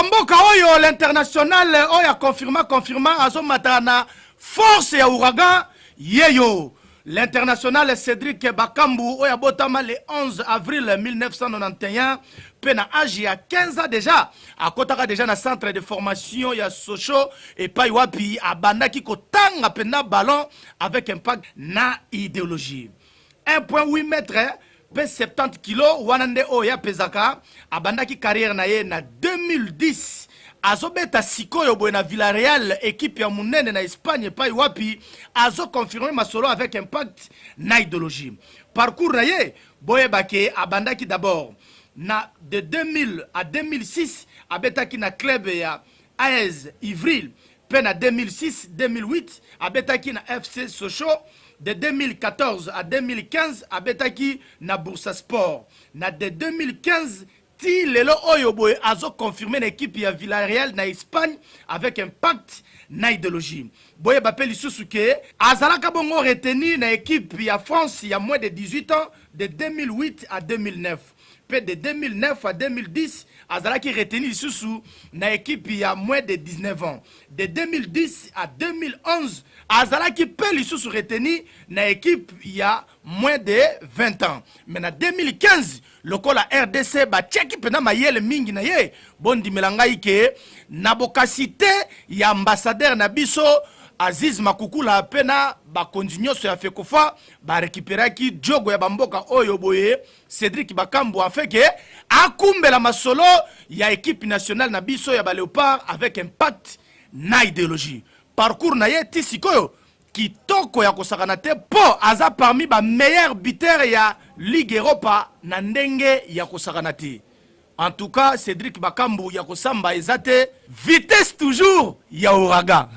Bamboka oyo, l'international oyo aconfirma confirma azomata na force ya ouragan yeyo, l'international Cédric Bakambu, oyo abotama le 11 avril 1991 mpe na age ya 15 ans déjà akɔtaka déjà na centre de formation ya Sochaux, epai wapi abandaki kotanga mpenza ballon avec impact na idéologie. 1.8 mètre mpe 70 kilo, wana nde oyo apezaka. Abandaki carrière na ye na 2010. Azobeta sikoyo boye na Villarreal, équipe ya monene na Espagne, epai wapi azoconfirme masolo avec impact na idéologie. Parcours na ye, boyebake abandaki d'abord na de 2000 à 2006, abetaki na club ya AS Ivry, mpe na 2006 2008 abetaki na FC Sochaux. De 2014 à 2015 abetaki na Bursaspor. Na de 2015 ti lelo oyo boye, azoconfirme na équipe ya Villarreal na Espagne avec impact na idéologie. Boyeba mpe lisusu ke azalaka bongo retenu na équipe ya France ya moins de 18 ans de 2008 à 2009, mpe de 2009 à 2010 azalaki retenu lisusu na équipe ya moins de 19 ans. De 2010 à 2011 azalaki mpe lisusu retenu na équipe ya moins de 20 ans. Mais na 2015, lokola RDC batiaki mpenza mayele mingi na ye, bondimela ngai ke na bokasi te ya ambassadeur na biso Aziz Makukula mpe na bakonzi nyonso ya FECOFA, barekiperaki jogo ya bamboka oyo boye, Cédric Bakambu, afin ke akumbela masolo ya équipe nationale na biso ya Baléopard avec impact na idéologie. Parcours na ye ti sikoyo kitoko ya kosakana te, mpo aza parmi bameilleur buteur ya Ligue Europa na ndenge ya kosakana te. En tout cas, Cédric Bakambu, ya kosamba eza te, vitesse toujours ya ouragan.